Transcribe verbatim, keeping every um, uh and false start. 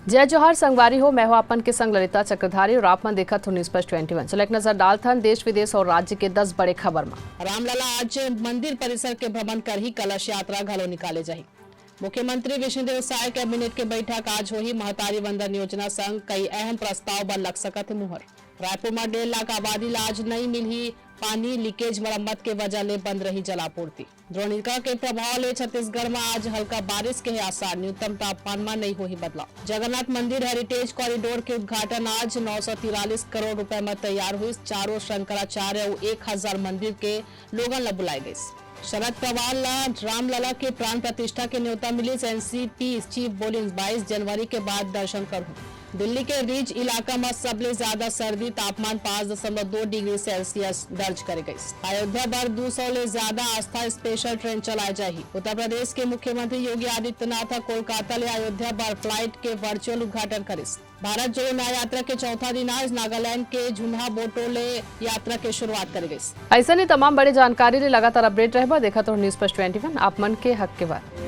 जय जोहार संगवारी हो, मैं हूं आप मन के संग ललिता चक्रधारी और आप मन देखत हो News First twenty one। चलो एक नजर डालथन देश विदेश और राज्य के दस बड़े खबर म। रामलला आज मंदिर परिसर के भ्रमण करही, कलश यात्रा घलो निकाले जाही। मुख्यमंत्री विष्णुदेव साय कैबिनेट के बैठक आज होही, महतारी वंदन योजना संग कई अहम प्रस्ताव बर लग सकत हे मुहर। रायपुर म डेढ़ लाख आबादी ल आज नई मिलही पानी, लीकेज मरम्मत के वजह ले बंद रही जलापूर्ति। द्रोणिका के प्रभाव ले छत्तीसगढ़ म आज हल्का बारिश के हे आसार, न्यूनतम तापमान म नई होही बदलाव। जगन्नाथ मंदिर हेरिटेज कॉरिडोर के उद्घाटन आज, नौ सौ तिरालीस करोड़ रुपए म तैयार हुई चारों शंकराचार्य अउ एक हजार मंदिर के लोगन ल बुलाए गइस। शरद पवार ल रामलला के प्राण प्रतिष्ठा के न्योता मिलिस, एनसीपी चीफ बोलिन बाईस जनवरी के बाद दर्शन करहूं। दिल्ली के रिज इलाका म सबले ज्यादा सर्दी, तापमान पाँच दशमलव दो डिग्री सेल्सियस दर्ज करे गइस। अयोध्या बर दू सौ ले ज्यादा आस्था स्पेशल ट्रेन चलाए जाही। उत्तर प्रदेश के मुख्यमंत्री योगी आदित्यनाथ ह कोलकाता ले अयोध्या बर फ्लाइट के वर्चुअल उद्घाटन करिस। भारत जोड़ो न्याय यात्रा के चौथा दिन आज नागालैंड के झुन्हा बोटो ले यात्रा के शुरुआत करे गइस। अइसन ही तमाम बड़े जानकारी ले लगातार अपडेट रहबा, देखत रहो News First twenty one, आप मन के हक के बात।